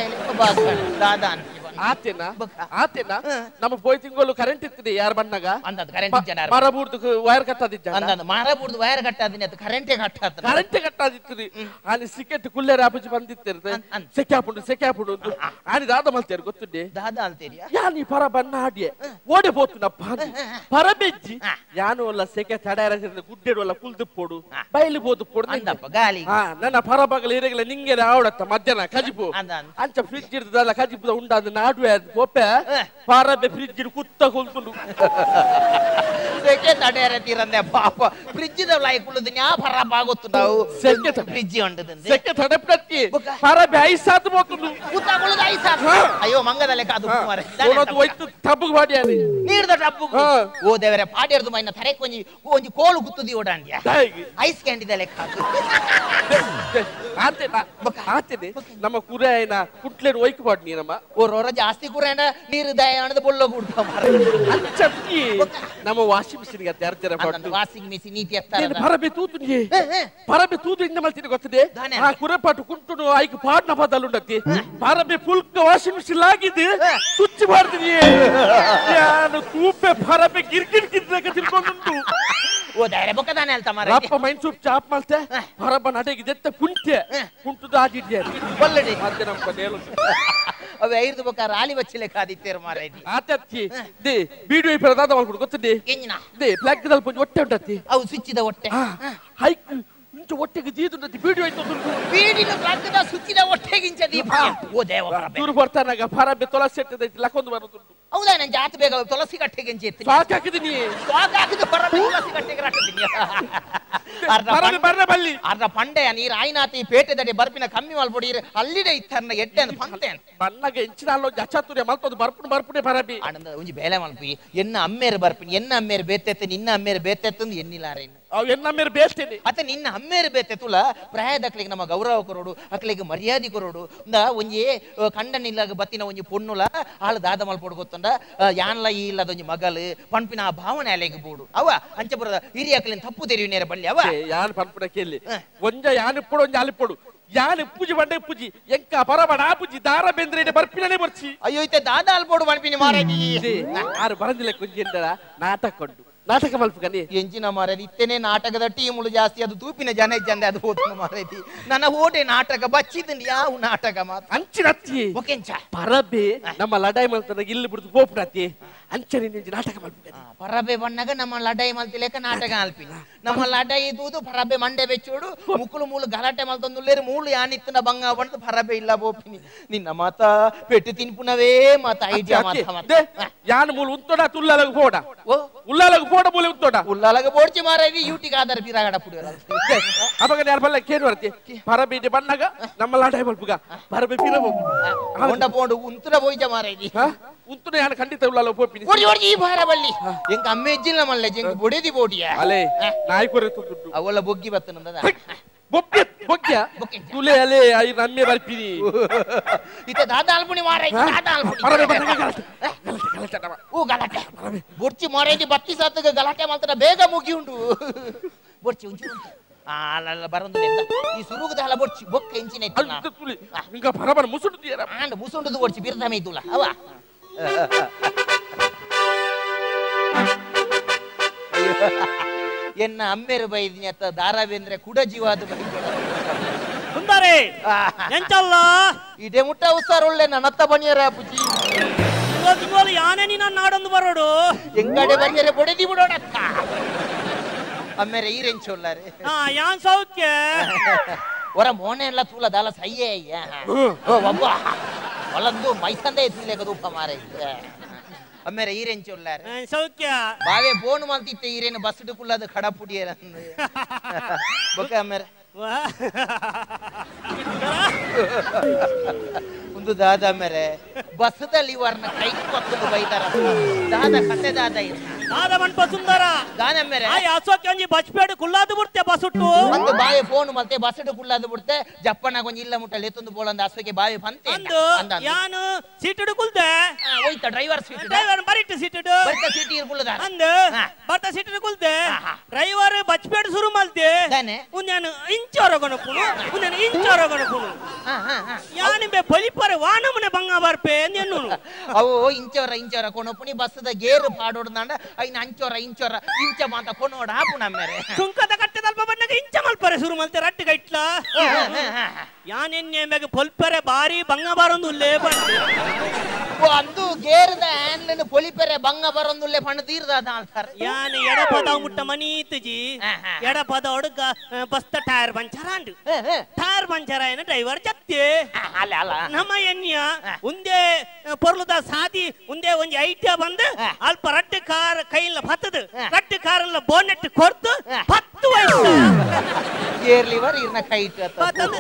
ದಾದ ಅಂತ ಆತೇನ ಆತೇನ ನಮ್ಮ ಪೋಯ್ ತಿಂಗಳು ಕರೆಂಟ್ ಇತ್ತಿದೆ ಯಾರು ಬಣ್ಣಗ ಅಂದದ್ ಕರೆಂಟ್ ಜನ ಮರ ಬೂರ್ದು ವೈರ್ ಕಟ್ಟದಿದ್ದ ಅಂದದ್ ಮರ ಬೂರ್ದು ವೈರ್ ಕಟ್ಟದಿನ ಅದು ಕರೆಂಟೇ ಕಟ್ಟಾದ ಕರೆಂಟೇ ಕಟ್ಟಾದಿತ್ತಿದೆ ಅಲ್ಲಿ ಸಿಕೆಟ್ ಕುಲ್ಲೇರ ಆಪುಜಿ ಬಂದಿತ್ತಿರ್ತೆ ಸೆಕೆ ಹಾಪುಂಡು ಸೆಕೆ ಹಾಪುಂಡು ಆನಿ ದಾದ ಮಲ್ತೇರು ಗೊತ್ತುಂಡೆ ದಾದ ಅಲ್ತೇರಿಯಾ ಯಾನಿ ಪರ ಬಣ್ಣ ಆಡಿಯೆ ಓಡೆ ಪೋತುನಪ್ಪ ಪರಬೆಜ್ಜಿ ಯಾನು ಅಲ್ಲ ಸೆಕೆ ತಡ ಗುಡ್ಡೆಡು ಅಲ್ಲ ಕುಲ್ದು ಪೋಡು ಬಯಲು ಬೋದು ಪೋಡು ಅಂದಪ್ಪ ಗಾಲಿ ನನ್ನ ಪರಬಗಲ ಇರಗಲ ನಿಂಗೆ ಆವಡತ್ತ ಮಧ್ಯಾಹ್ನ ಕಜಿಪು ಅಂಚ ಫ್ರಿಜ್ ಇರ್ತದಲ್ಲ ಕಜಿಪುದ ಉಂಡಾದ ನಾಡುವೆ ಪೋಪೆ ಪರಬೆ ಫ್ರಿಜ್ ಕುತ್ತ ಕುಲ್ತುಂಡು ಸೆಕೆ ತಡೆಯರ ತೀರಂದೆ ಪಾಪ ಫ್ರಿಜ್ ದವಲಾಯಿ ಕುಳ್ಳುದು ನ್ಯಾ ಪರಬ ಆಗೊತ್ತು ನಾವು ಸೆಕೆ ಫ್ರಿಜ್ ಉಂಡದಂದೆ ಸೆಕೆ ತಡೆಪ್ರತಿ ಪರಬೆ ಐಸಾತು ಪೋತುಂಡು ಕುತ್ತ ಕುಳ್ಳುದು ಐಸಾತು ಅಯ್ಯೋ ಮಂಗದಲ್ಲೇ ಕಾದು ಮಾರೆ ಹೋಯ್ತು ತಬ್ಬುಗ್ ಪಾಡಿಯಾನೆ ನೀರ್ದ ಟಬ್ಬು ಓ ದೇವರೇ ಪಾಡಿಯರ್ದು ಮೈನ ತರೆಕ್ ಒಂಜಿ ಒಂಜಿ ಕೋಲು ಗುತ್ತುದಿ ಓಡಾಂಡ್ಯ ಐಸ್ ಕ್ಯಾಂಡಿದ ಲೆಕ್ಕ ಆತೇನ ಆತೇನೆ ನಮ್ಮ ಕುರಾಯನ ಕುಟ್ಲೇಡು ಒಯ್ಕು ಪಾಡ್ ನೀನಮ್ಮ ಓ ರೋರ ಜಾಸ್ತಿ ಕುರಾಯನ ನೀರು ದಯ ಅಣದ ಬೊಳ್ಳೋ ಗುಡ್ತ ಅಂಚಿ ನಮ್ಮ ವಾಷಿಂಗ್ ಮಿಷಿನ್ ಗೆ ಅರ್ಜರ ಪಾಡು ವಾಷಿಂಗ್ ಮಿಷಿನ್ ನೀತಿ ಎತ್ತರ ಪರಬೆ ತೂತು ನೀ ಪರಬೆ ತೂತು ಇಂದ ಮಲ್ತಿನ ಗೊತ್ತದೆ ಆ ಕುರಪಾಟು ಕುಂಟುನು ಐಕ್ ಪಾಡ್ನ ಪದಲುಂಡತಿ ಪರಬೆ ಪುಲ್ಕ ವಾಷಿಂಗ್ ಮಿಷಿನ್ ಲಾಗಿದೆ ಸುಚ್ಚಿ ಮಾಡ್ತೀನಿ ಯಾನು ತೂಪೆ ಪರಬೆ ಗಿರ್ಗಿರ್ ಗಿರ್ಲಕ ತಿಳ್ಕೊಂಡುಂಟು ಓ ದಾರೆ ಬೊಕ್ಕ ದಾನೆ ಅಲ್ತ ಮಾರೆ ಅಪ್ಪ ಮೈನ್ ಸೂಪ್ ಚಾಪ್ ಮಲ್ತೆ ಪರಬ ನಡೆಗೆ ದೆತ್ತ ಕುಂಟೆ ಕುಂಟುದ ಆದಿದ್ದೆ ಬಲ್ಲಡಿ ಮತ್ತೆ ನಮ್ಮ ನೇಲು ಅವೆ ಐದು ಬೊಕ್ಕ ರಾಲಿ ಬಚ್ಚಲೆ ಕಾದಿತ್ತೇರು ಮಾರೈತಿ ಆತತ್ತಿ they ಬೀಡು ಈ ಪ್ರದಾದ ಮಲ್ಕೊಡು ಗೊತ್ತಿದೆ ಎಂಜಿನ they plug ದಲ್ಪ ಹೊಟ್ಟೆ ಉಂಟತ್ತಿ ಅವು ಸ್ವಿಚ್ಚಿದ ಹೊಟ್ಟೆ ಹೈಕ್ ಇಂಚ ಹೊಟ್ಟೆಗೆ ಜೀದುಂಟತ್ತಿ ಬೀಡು ಆಯ್ತು ಬೀಡಿನ ಪ್ಲಗ್ the ಸ್ವಿಚ್ಚಿದ ಹೊಟ್ಟೆಗೆ ಇಂಚ ದೀಪ ಓ ದೇವ ಪರಬೆ ದೂರು ಬರ್ತಾನಾಗ ಪರಬೆ ತುಳಸಿ ಎಟ್ಟದೈತಿ ಲಕೊಂದು ಬರುತ್ತುಂಟು ಹೌದಾ ನನ್ ಜಾತ ಬೇಗ ತುಳಸಿ ಕಟ್ಟೆಗೆ ಇಂಚ ಎತ್ತಿ ಸಾಕ್ ಹಾಕಿದೀನಿ ಸಾಕ್ ಹಾಕಿದ ಪರಬೆ ತುಳಸಿ ಕಟ್ಟೆಗೆ ರಾಕಿದ್ದೀನಿ ಪರಬೆ ಬರ್ರೆ ಬಲ್ಲಿ ಅರ್ಧ ಪಂಡೆಯ ನೀರು ಆಯ್ನಾತಿ ಪೇಟೆದಡಿ ಬರ್ಪಿನ ಕಮ್ಮಿ ಮಲ್ಪೊಡಿ ಅಲ್ಲಿಡೆ ಇತ್ತರ್ನ ಎಡ್ಡೆ ಅಂತ ಪಂತೆ ಬಣ್ಣಗೆ ಇಂಚಿನ ಅಲ್ಲೋ ಅಚಾತುರ್ಯ ಮಲ್ತೊಂದು ಬರ್ಪುಣ ಬರ್ಪುಣೆ ಪರಬಿ ಆನಂದ ಒಂಜಿ ಬೇಲೆ ಮಲ್ಪಿ ಎನ್ನ ಅಮ್ಮೇರು ಬರ್ಪಿನಿ ಎನ್ನ ಅಮ್ಮೇರು ಬೇತೆತ್ತ ನಿನ್ನ ಅಮ್ಮೇರು ಬೇತೆತ್ತಂದು ಎನ್ನಿಲಾರೇನು ಅವ್ ಎನ್ನಮ್ಮೇರು ಬೇಸ್ತೇನೆ ಅತ್ತ ನಿನ್ನ ಅಮ್ಮೇರು ಬೇತೆ ತುಲ ಪ್ರಾಯದಕ್ಲಿಗೆ ನಮ್ಮ ಗೌರವ ಕೊರೋಡು ಅಕ್ಲಿಗೆ ಮರ್ಯಾದೆ ಕೊರೋಡು ಇಂದ ಒಂಜಿ ಕಂಡನಿಲ್ಲಾಗ ಬತ್ತಿನ ಒಂಜಿ ಪೊಣ್ಣುಲ ಆಳು ದಾದ ಮಲ್ಪೊಡು ಗೊತ್ತುಂಡ ಯಾನ್ಲ ಈ ಇಲ್ಲದ ಒಂಜಿ ಮಗಲು ಪಂಪಿನ ಆ ಭಾವನೆ ಅಲೆಗೆ ಬೋಡು ಅವ ಅಂಚಪುರದ ಹಿರಿಯ ಅಕ್ಲಿನ ತಪ್ಪು ತೆರಿಯುನೇರ ಬಳ್ಳಿ ಅವ ಯಾನ್ ಪನ್ಪುಡ ಕೇಳಿ ಒಂಜ ಯಾನ್ ಇಪ್ಪಡು ಒಂಜ ಅಲಿಪ್ಪಡು ಯಾನ್ ಪೂಜಿ ಬಂಡೆ ಪೂಜಿ ಎಂಕ ಪರಬಡ ಪೂಜಿ ದಾರ ಬೆಂದ್ರೆ ಬರ್ಪಿನನೆ ಬರ್ಚಿ ಅಯ್ಯೋ ಇತ್ತೆ ದಾದ ಅಲ್ಪೋಡು ಪನ್ಪಿನಿ ಮಾರಾಜಿ ಆರು ಬರಂದಿಲ್ಲ ಕೊಂಜಿ ಎಂದರ ನಾಟಕ ಕೊಂಡು ನಾಟಕ ಮಲ್ಪುಗನಿ ಎಂಚಿನ ಮಾರಾಜಿ ಇತ್ತೇನೆ ನಾಟಕದ ಟೀಮುಲು ಜಾಸ್ತಿ ಅದು ತೂಪಿನ ಜನ ಇಜ್ಜಂದೆ ಅದು ಹೋತು ಮಾರಾಜಿ ನನ್ನ ಓಟೆ ನಾಟಕ ಬಚ್ಚಿದಂಡಿ ಯಾವ ನಾಟಕ ಮಾತ್ರ ಅಂಚಿನತ್ತಿ ಒಕೆಂಚ ಪರಬೆ ನಮ್ಮ ಲಡಾಯಿ ಮಲ್ತನ ಇಲ್ಲಿ ಬಿಡ್ದು ಪೋಪುನತ್ತಿ ಅಂಚನೆ ನಿಂಜಿ ನಾಟಕ ಮಲ್ಪುಗನಿ ಪರಬೆ ಬಣ್ಣಗ ನಮ್ಮ ಲಡಾಯಿ ಮಲ್ತಿಲೇಕ ನಾಟಕ ಅಲ್ಪಿನಿ ನಮ್ಮ ಲಡಾಯಿ ದೂದು ಪರಬೆ ಮಂಡೆ ಬೆಚ್ಚೋಡು ಮುಕ್ಕುಲು ಮೂಲು ಗಲಾಟೆ ಮಲ್ತೊಂದುಲ್ಲೇರು ಮೂಲು ಯಾನಿತ್ತಿನ ಬಂಗ ಬಂದು ಪರಬೆ ಇಲ್ಲ ಬೋಪಿನಿ ನಿನ್ನ ಮಾತ ಪೆಟ್ಟು ತಿನ್ಪುನವೇ ಮಾತ ಐಡಿಯಾ ಮಾತ ಯಾನ್ ಮೂಲು ಉಂತೋಡ ತುಲ್ಲಲಗ ಪೋಡ ಉಲ್ಲಾಲಗ ಪೋಡ ಮೂಲೆ ಉಂತೋಡ ಉಲ್ಲಾಲಗ ಬೋಡ್ಚಿ ಮಾರಾಯಿ ಯೂಟಿಗೆ ಆಧಾರ ಪಿರಾಗಡ ಪುಡಿಯರ ಅವಾಗ ಯಾರು ಬಲ್ಲ ಕೇನು ಬರ್ತಿ ಪರಬೆ ಬಣ್ಣಗ ನಮ್ಮ ಲಡಾಯಿ ಮಲ್ಪುಗ ಪರಬೆ ಪಿರ ಪೋಂಡ ಪೋಂಡು ಉಂತುರ ಪೋಯ್ಚ ಮಾರಾಯಿ ಉಂತುನ ಯಾನ್ ಖಂಡಿತ ಉಲ್ಲಾಲ ಪೋಪಿನಿ ಓಡಿ ಓಡಿ ಈ ಬಾರ ಬಳ್ಳಿ ಎಂಕ ಅಮ್ಮೆ ಇಜ್ಜಿಲ್ಲ ಮಲ್ಲೆ ಎಂಕ ಬೊಡೆದಿ ಬೋಡಿಯ ಅಲೆ ನಾಯಿ ಕೊರೆ ತುಂಡು ಅವಳ ಬೊಗ್ಗಿ ಬತ್ತನಂದದ ಬೊಗ್ಗೆ ಬೊಗ್ಗ್ಯ ತುಲೆ ಅಲೆ I ನಮ್ಮೆ ಬರ್ಪಿನಿ ಇತ್ತೆ ದಾದ ಅಲ್ಪುಣಿ ಮಾರಾಯಿ ದಾದ ಅಲ್ಪುಣಿ ಪರಬೆ ಬಣ್ಣಗ ಗಲಾಟೆ ಗಲಾಟೆ ಗಲಾಟೆ ಓ ಗಲಾಟೆ ಬೊರ್ಚಿ ಮಾರಾಯಿ ಬತ್ತಿ ಸಾತಗ ಗಲಾಟೆ ಮಲ್ತನ ಬೇಗ ಮುಗಿ ಉಂಟು ಬೊರ್ಚಿ ಉಂಚು ಅಲ್ಲ ಬರಂದು ಈ ಸುರುಗದ ಹಲ ಬೊರ್ಚಿ ಬೊಕ್ಕ ಇಂಚಿನ ಇತ್ತು ತುಲಿ ಇಂಕ ಪರಬನ ಮುಸುಂಡು ದಿಯರ ಆಂಡ್ ಮುಸುಂಡುದು ಬೊರ್ಚಿ ಬಿರ್ದಮೆ ಇದ್ದುಲ ಅವ ಎನ್ನ ಅಮ್ಮೇರು ಬೈದಿನಿ ಅತ್ತ ದಾರಾವೇಂದ್ರೆ ಕುಡ ಜೀವಾದ ಸುಂದರೇ ಎಂಚಲ್ಲ ಇದೇ ಮುಟ್ಟ ಹುಷಾರುಳ್ಳೆ ನನ್ನತ್ತ ಬನಿಯರ ಪುಜಿ ತಿಂಗಳು ಯಾನೆ ನೀನ ನಾಡೊಂದು ಬರೋಡು ಎಂಗಡೆ ಬನಿಯರೆ ಬೊಡೆದಿ ಬಿಡೋಣಕ್ಕ ಅಮ್ಮೇರೆ ಈರೆಂಚೊಲ್ಲಾರೆ ಯಾನ್ ಸೌಖ್ಯ ಹೊರ ಮೋನೆ ಎಲ್ಲ ತೂಲ ದಾಲ ಸಯ್ಯೇ ಅಯ್ಯ ಒಬ್ಬ ಒಲಂದು ಮೈಸಂದೆ ತೂಲೆಗ ದೂಪ ಮಾರೆ ಅಮ್ಮೇರೆ ಈರೆಂಚೊಲ್ಲಾರೆ ಸೌಖ್ಯ ಬಾವೆ ಫೋನ್ ಮಲ್ತಿತ್ತೆ ಈರೇನು ಬಸ್ ಕುಳ್ಳದು ಕಡಪುಡಿಯರ ಬೊಕ್ಕ ಅಮ್ಮೇರೆ ಒಂದು ದಾದ ಮೇರೆ ಬಸ್ಸದಲ್ಲಿ ವರ್ಣ ಕೈ ಪಕ್ಕದ ಬೈತಾರ ದಾದ ಕತೆ ದಾದ ದಾದ ಮನ್ಪ ಸುಂದರ ದಾನ ಮೇರೆ ಆಯ್ ಅಶೋಕ್ ಒಂಜಿ ಬಚ್ಪೇಡು ಕುಲ್ಲಾದು ಬಿಡ್ತೆ ಬಸುಟ್ಟು ಒಂದು ಬಾವಿ ಫೋನ್ ಮಲ್ತೆ ಬಸ್ಸುಟ್ಟು ಕುಲ್ಲಾದು ಬಿಡ್ತೆ ಜಪ್ಪನ ಕೊಂಜಿ ಇಲ್ಲ ಮುಟ್ಟ ಲೇತೊಂದು ಬೋಲಂದ ಅಶೋಕೆ ಬಾವಿ ಪಂತೆ ಅಂದು ಯಾನು ಸೀಟುಡು ಕುಲ್ದೆ ಹೋಯ್ತ driver seat driver ಬರಿಟ್ಟು ಸೀಟುಡು ಬರ್ತ ಸೀಟ್ ಇರ್ ಕುಲ್ಲದ ಅಂದು ಬರ್ತ ಸೀಟುಡು ಕುಲ್ದೆ ಡ್ರೈವರ್ ಬಚ್ಪೇಡು ಶುರು ಮಲ್ತೆ ಉನ್ಯಾನು ಇಂಚೋರಗೊಣಪುನು ಉನ್ಯಾನು ಇಂಚೋರಗೊಣಪುನು ಯಾನು ಬೆ ಬಲಿಪರೆ ವಾನಮನೆ ಬಂಗ ಬರ್ಪೆ ಎನ್ನುನು ಅವು ಇಂಚೋರ ಇಂಚೋರ ಕೊನೊಪುನಿ ಬಸ್ಸದ ಗೇರು ಪಾಡೋಡ್ದಾಂಡ ಐನ ಅಂಚೋರ ಇಂಚೋರ ಇಂಚ ಮಾತ ಕೊನೋಡ ಆಪು ನಮ್ಮೇರೆ ಸುಂಕದ ಕಟ್ಟೆದಲ್ಪ ಬಣ್ಣಗ ಇಂಚ ಮಲ್ಪರೆ ಶುರು ಮಲ್ತೆ ರಟ್ಟು ಗೈಟ್ಲ ಯಾನೆನ್ನೆ ಮೆಗ ಪೊಲ್ಪರೆ ಬಾರಿ ಬಂಗ ಬಾರೊಂದು ಉಲ್ಲೇ ಬಂದು ಅಂದು ಗೇರದ ಆನ್ಲನ್ ಪೊಲಿಪೆರೆ ಬಂಗ ಬರೊಂದುಲ್ಲೆ ಪಣ್ಣ ತೀರ್ದ ಆಳ್ತಾರೆ ಯಾನ್ ಎಡಪದ ಮುಟ್ಟ ಮನೀತುಜಿ ಎಡಪದ ಒಡುಗ ಬಸ್ತ ಟೈರ್ ಪಂಚರ್ ಆಂಡು ಟೈರ್ ಪಂಚರ್ ಆಯ್ನ ಡ್ರೈವರ್ ಜತ್ತೆ ನಮ್ಮ ಎನ್ಯ ಉಂದೇ ಪೊರ್ಲುದ ಸಾದಿ ಉಂದೇ ಒಂಜಿ ಐಟಿಯ ಬಂದು ಅಲ್ಪ ರಟ್ಟು ಕಾರ್ ಕೈಲ ಪತ್ತದು ರಟ್ಟು ಕಾರಲ್ಲ ಬೋನೆಟ್ ಕೊರ್ತು 10 ವಯಸ್ಸು ಗೇರ್ಲಿವರ್ ಇರ್ನ ಕೈಟ್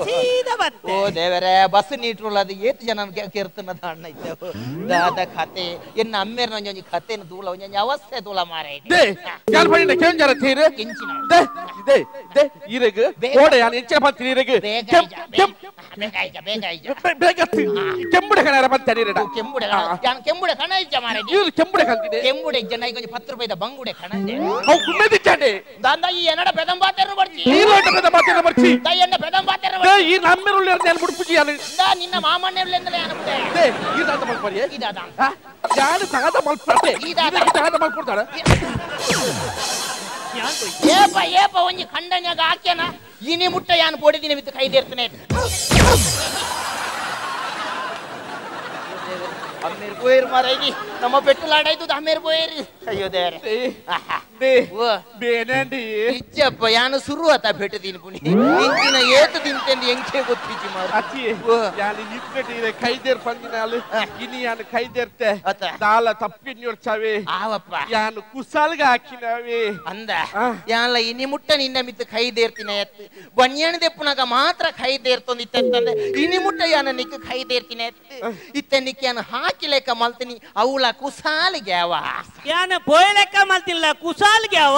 ಸೀದಾ ಬತ್ತೆ ಓ ದೇವರೇ ಬಸ್ ನೀಟ್ರುಳ್ಳದು ಏತ್ ಜನ ಕೆರ್ತನದ ಅಣ್ಣ ಇದ್ದವು ದಾದ ಕತೆ ಎನ್ನ ಅಮ್ಮೇರ್ ಒಂಜಿ ಕತೆನ ದೂಲ ಒಂಜಿ ಅವಸ್ಥೆ ದೂಲ ಮಾರೇ they ಯಾನ್ ಪಣಿನ ಕೆಂಜರ ತೀರೆ ಎಂಚಿನ they they they ಈರೆಗ್ ಓಡೆ ಯಾನ್ ಎಂಚಿನ ಪಂತಿ ಈರೆಗ್ ಬೇಗ ಬೇಗ ಬೇಗ ಬೇಗ ಕೆಂಬುಡೆ ಕಣರ ಪಂತಿ ನೀರೆಡ ಕೆಂಬುಡೆ ಯಾನ್ ಕೆಂಬುಡೆ ಕಣ ಇಜ್ಜ ಮಾರೇ ಈರು ಕೆಂಬುಡೆ ಕಂತಿದೆ ಕೆಂಬುಡೆ ಇಜ್ಜ ನೈ ಒಂಜಿ 10 ರೂಪಾಯಿದ ಬಂಗುಡೆ ಕಣ ಇದೆ ಅವು ಗುಮ್ಮೆದಿಚ್ಚಾಂಡೆ ದಾಂದ ಈ ಎನ್ನಡ ಪೆದಂಬಾತೆರು ಬರ್ಚಿ ಈರು ಎನ್ನಡ ಪೆದಂಬಾತೆರು ಬರ್ಚಿ ದಾ ಎನ್ನ ಪೆದಂಬಾತೆರು they ಈ ನಮ್ಮೆರುಳ್ಳ ಯಾನ್ ಮುಡುಪುಜಿ ಯಾನ್ ದಾ ನಿನ್ನ ಮಾಮಣ್ಣೆರ್ಲೆಂದಲ ಯಾನ್ ಬುಡೆ they ಈ ದಾದ ಮಲ್ಪರಿ ಈ ದಾದ ಯಾನ್ ತಾದ ಮಲ್ಪಡೆ ಈ ದಾದ ತಾದ ಮಲ್ಪುರ್ತಾರ ಏಪ ಏಪ ಒಂಜಿ ಖಂಡನ್ಯಾಗ ಹಾಕ್ಯಾನ ಇನಿ ಮುಟ್ಟ ಯಾನ್ ಪೊಡಿದಿನ ಬಿತ್ತು ಕೈದೇರ್ತನೆ ಅಮ್ಮೇರ್ ಪೋಯಿರ್ ಮಾರೈದಿ ನಮ್ಮ ಪೆಟ್ಟುಲಾಡಾಯ್ತು ಅಮ್ಮೇರ್ ಪೋಯಿರಿ ಅಯ್ಯೋ ದೇವರೇ ಬೇನಂಡಿ ಇಜ್ಜಪ್ಪ ಯಾನು ಸುರು ಆತ ಪೆಟ್ಟು ತಿನ್ಪುಣಿ ಇಂಚಿನ ಏತು ತಿಂತೆಂದು ಎಂಕೆ ಗೊತ್ತಿಜ್ಜಿ ಮಾರ ಅಚ್ಚಿ ಯಾನು ಇಪ್ಪೆಟ್ಟಿರೆ ಕೈದೇರ್ ಪಂದಿನಾಲು ಇನಿ ಯಾನು ಕೈದೇರ್ತೆ ದಾಲ ತಪ್ಪಿನ್ಯೊರ್ಚಾವೆ ಆವಪ್ಪ ಯಾನು ಕುಸಾಲ್ಗ ಹಾಕಿನವೆ ಅಂದ ಯಾನ್ಲ ಇನಿ ಮುಟ್ಟ ನಿನ್ನ ಮಿತ್ತು ಕೈದೇರ್ತಿನ ಎತ್ತು ಬನ್ಯಾಣ ದೆಪ್ಪುನಾಗ ಮಾತ್ರ ಕೈದೇರ್ತೊಂದು ಇತ್ತೆಂತಂದೆ ಇನಿ ಮುಟ್ಟ ಯಾನ ನಿಕ್ಕು ಕೈದೇರ್ತಿನ ಎತ್ತು ಇತ್ತ ನಿಕ್ ಯಾನು ಹಾಕಿ ಲೆಕ್ಕ ಮಲ್ತಿನಿ ಅವಳ ಕುಸಾಲಿಗೆ ಅವ ಯಾನ ಪೋಯ್ ಲೆಕ್ಕ ಮಲ್ತಿಲ್ಲ ಕುಸಾಲ್ಗೆ ಅವ